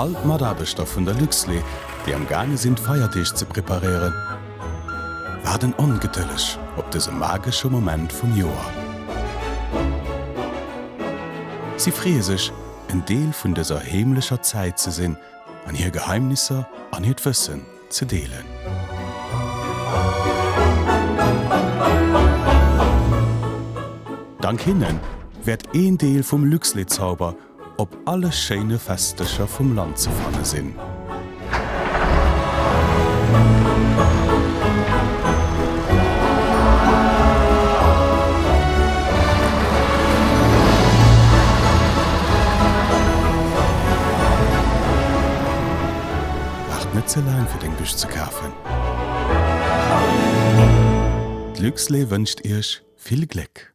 All d'Mataarbechter vun der Luxlait, déi am gaange sinn d'Feierdeeg ze preparéieren, waarden ongedëlleg op dëse magesche Moment vum Joer. Si freeë sech, en Deel vun dëser heemlecher Zäit ze sinn an hir Geheimnisser an hiert Wëssen ze deelen. Dank hinne wäert een Deel vum Luxlait-Zauber op alle schéine Festdëscher vum Land ze fanne sinn. Waart net ze laang fir deng Bûche ze kafen. D'Luxlait wënscht iech vill Gléck!